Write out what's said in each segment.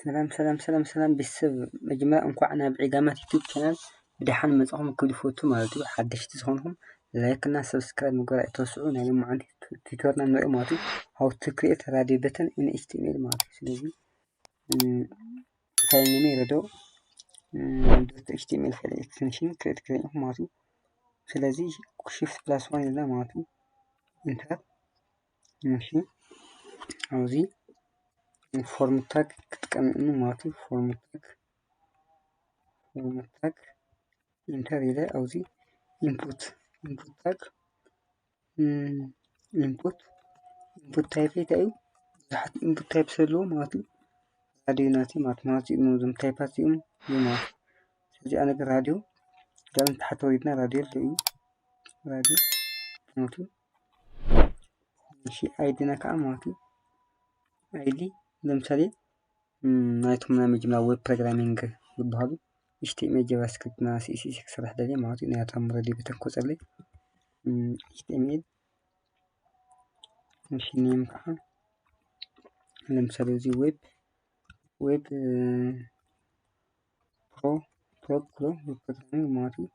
ሰላም ሰላም ሰላም ሰላም ቤተሰብ፣ መጀመርያ እንኳዕ ናብ ዒጋማት ዩቱብ ቻናል ብደሓን መጻኹም ክብል ይፈቱ ማለት እዩ። ሓደሽቲ ዝኾንኩም ላይክ እና ሰብስክራይብ ምግባር ኣይትረስዑ። ናይ ሎማዓንቲ ቱ- ቱቶርና ንሪኦ ማለት እዩ። How to create radio button in H T M L ማለት እዩ። ስለዚ ፋይል ኔም ረዶ ዶት ኤች ቲ ኤም ኤል ፋይል ኤክስቴንሽን ክሬት ክሬት ማለት እዩ። ስለዚ ሽፍት ፕላስ ዋን ኢልና ማለት እዩ። ኢንተር። እሺ ኣብዚ ፎርም ታግ ክጥቀም ማለት እዩ። ፎርም ታግ ፎርም ታግ ኢንተር ኢለ ኣብዚ ኢንፑት ኢንፑት ታግ ኢንፑት ኢንፑት ታይፕ እንታይ እዩ? ብዙሓት ኢንፑት ታይፕ ዘለዎ ማለት እዩ። ራዲዮ ናቲ ማለት ማለት እዩ። እዞም ታይፓት እዚኦም እዩ ማለት እዩ። ስለዚ ኣነ ግን ራዲዮ ጋር ታሕተ ወሪድና ራዲዮ ኣሎ እዩ። ራዲዮ ማለት እዩ። እሺ ኣይዲና ከዓ ማለት እዩ። ኣይዲ ለምሳሌ ናይቶም ናይ መጀመርያ ዌብ ፕሮግራሚንግ ዝበሃሉ ኤች ቲ ኤም ኤል፣ ጃቫስክሪፕት እና ሲ ኤስ ኤስ ክሰርሕ ደልየ ማለት እዩ። ናይ ኣቶም ረዲ ቤተን ክወፀለይ ኤች ቲ ኤም ኤል እሺ ኔም ከዓ ለምሳሌ እዚ ዌብ ዌብ ፕሮ ፕሮ ፕሮ ዌብ ፕሮግራሚንግ ማለት እዩ።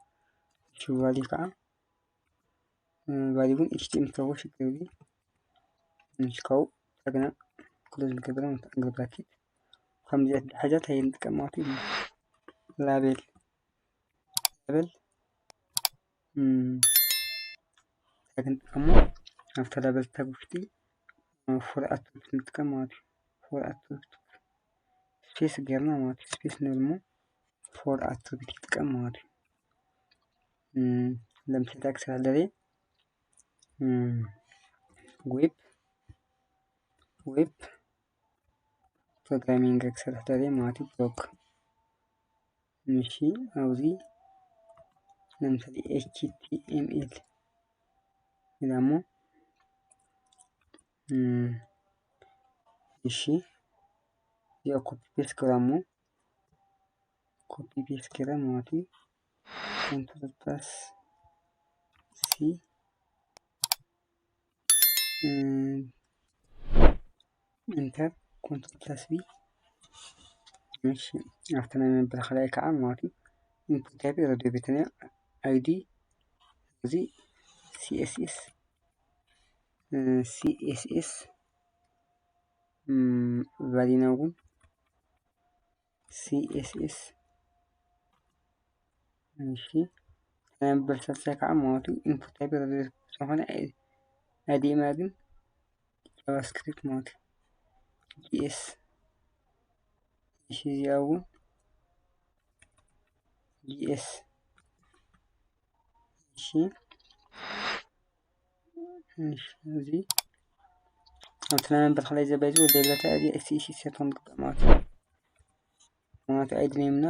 እሺ ቫሊ ከዓ ቫሊ እውን ኤች ቲ ኤም ኤል ተረጎ ሽግር የብለይ። እሺ ካብኡ ተግና ክሎዝ ንገብረ ኣንግል ብራኬት ከምዚኣ ሓይዛት ኣይንጥቀም ማለት እዩ። ላቤል ላቤል ታግ ንጥቀሞ ኣብታ ላቤል ታግ ውሽጢ ፎር ኣትሪቢዩት ንጥቀም ማለት እዩ። ፎር ኣትሪቢዩት ስፔስ ጌርና ማለት እዩ። ስፔስ ንብል እሞ ፎር ኣትሪቢዩት ይጥቀም ማለት እዩ። ለምሳሌ ክሰርሕ ደልየ ዌብ ዌብ ፕሮግራሚንግ ክሰርሕ ደልየ ማለት እዩ። ፕሮግ እሺ ኣብዚ ለምሳሌ ኤች ቲ ኤም ኤል ኢላ እሞ እሺ እዚኣ ኮፒ ፔስት ግራ እሞ ኮፒ ፔስት ገይረ ማለት እዩ። ኮንትሮል ፕላስ ሲ ኢንተር ኮንትሮል ፕላስ ቢ። እሺ ኣብቲ ናይ መበል ካልኣይ ከዓ ማለት እዩ ኢንፑት ታይፕ ረድዮ ቤተኛ ኣይዲ እዚ ሲ ኤስ ኤስ ሲ ኤስ ኤስ ቫሊና እውን ሲ ኤስ ኤስ እሺ ናይ መበል ሳልሳይ ከዓ ማለት እዩ ኢንፑት ታይፕ ረድዮ ዝኾነ ኣይዲማ ግን ጃቫስክሪፕት ማለት እዩ። ጂ ኤስ እሺ እዚኣ እውን ጂ ኤስ እሺ እሺ እዚ ኣብቲ ናይ መበል ካልኣይ ዘባይ እዚ ወደ ብለታ እዚ ኤስ ሲ ሲ ሴት ክንግበር ማለት እዩ። ማለት ኣይዲ ኔምና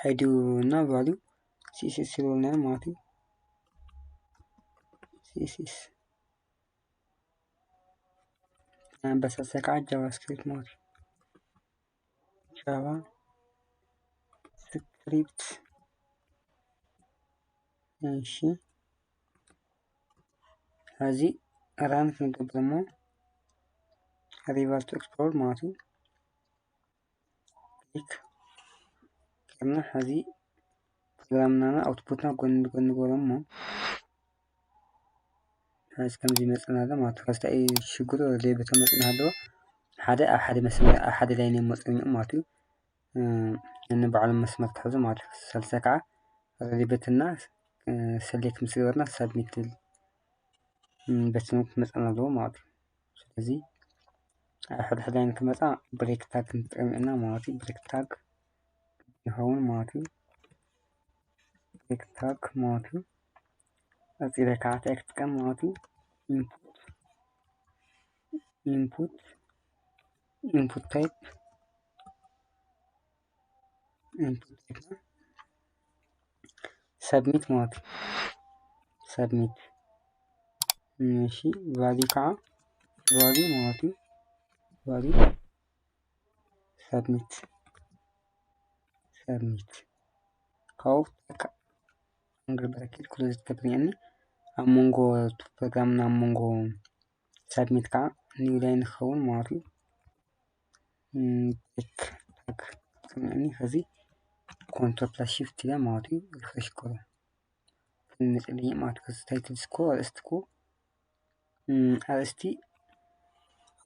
ኣይዲ እና ቫሊዩ ሲ ኤስ ኤስ ስለሆነ ማለት እዩ። ሲ ኤስ ኤስ ኣንበሳሳይ ከዓ ጃቫስክሪፕት ማለት እዩ። ጃቫ ስክሪፕት እሺ እዚ ራን ክንገብር እሞ ሪቨርስ ኤክስፖርት ማለት እዩ። ክሊክ ጌርና ሕዚ ፕሮግራምና ኣውትፑትና ጎኒ ንጎኒ ንገሮም እሞ ሕዚ ከምዚ ይመፅና ኣሎ ማለት እዩ። ከዚ እንታይ እዩ ሽግሩ? ሌብል ተመፂኡ እናሃለወ ሓደ ኣብ ሓደ መስመር ኣብ ሓደ ላይን እዮም መፂኦም ማለት እዩ። ነንባዕሎም መስመር ክሕዙ ማለት እዩ። ሳልሳይ ከዓ ሪበትና ሰሌክት ምስ ገበርና ሳብሚት ዝብል በትኑ ክመፀና ኣለዎ ማለት እዩ። ስለዚ ኣብ ሕድሕድ ላይን ክመፃ ብሬክ ታግ ክንጥቀም ኢና ማለት እዩ። ብሬክ ታግ ይኸውን ማለት እዩ። ብሬክ ታግ ማለት እዩ። ቀፂለ ከዓ እንታይ ክጥቀም ማለት እዩ? ኢንፑት ኢንፑት ኢንፑት ታይፕ ኢንፑት ታይፕ ሳብሚት ማለት እዩ። ሳብሚት እሺ ቫሊዩ ከዓ ቫሊዩ ማለት እዩ። ቫሊዩ ሳብሚት ሳብሚት ካብኡ ኣንግል ብራኬት ክሎዝ ትገብርኒ ኣብ መንጎ ፕሮግራምና ኣብ መንጎ ሳብሚት ከዓ new line ክኸውን ማለት እዩ። break tag ክትስምዕኒ ከዚ control plus shift ኢለ ማለት እዩ refresh ክገብሮ ክንመፅልኝ ማለት እዩ። ከዚ title እኮ ኣርእስቲ እኮ ኣርእስቲ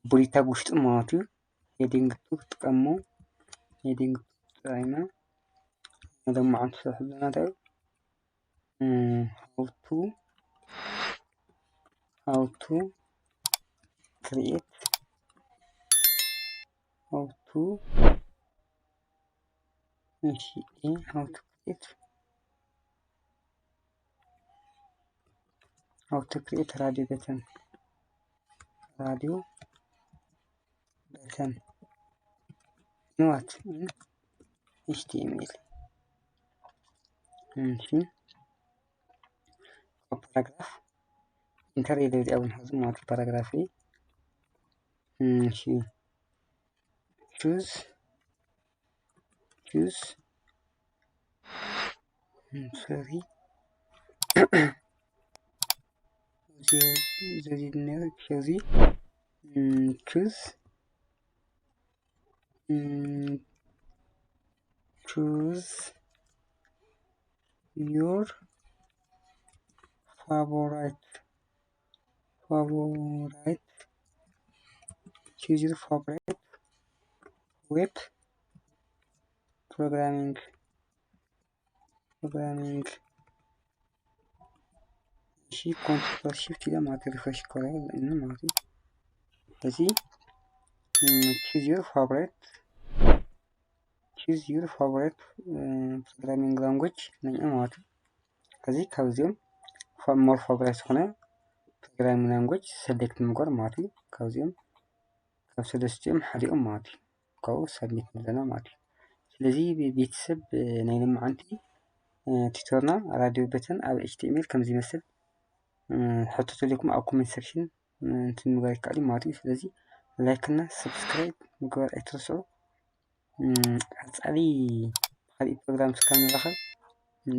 body tag ውሽጡ ማለት እዩ። heading two ክትጥቀሙ heading two ጥራይና ደሞ ዓንቱ ስራሕ ዘለና እንታይ እዩ? how to how to create how to እሺ how to create how to create radio button radio button what html እሺ paragraph enter ኢለ እዚኣ እውን ሕዚ ማለት እዩ paragraph እዩ። እሺ choose choose sorry እዚ choose choose your favorite favorite choose your favorite web programming programming እሺ control plus shift ኢለ ማለት refresh ክገብሮ ማለት እዩ። እዚ choose your favorite choose your favorite programming language ነኝ ማለት እዩ። ከዚ ካብዚኦም more favorite ዝኾነ programming language select ምግባር ማለት እዩ። ካብዚኦም ካብ ሰለስቲኦም ሓዲኦም ማለት እዩ። ካብኡ submit ንብለና ማለት እዩ። ስለዚ ቤተሰብ ናይ ሎማዓንቲ tutorial ና radio button ኣብ html ከምዚ ይመስል ሕቶ ተልኩም ኣብ comment section እንትን ምግባር ይከኣል ማለት እዩ። ስለዚ like እና subscribe ምግባር ኣይትረስዑ። ቀፃሊ ካልእ ፕሮግራም እስካብ ንራኸብ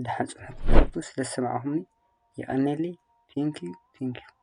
ደሓን ፅንሑ። ስለ ዝሰማዕኹምኒ የቐንየለይ። Thank you thank you።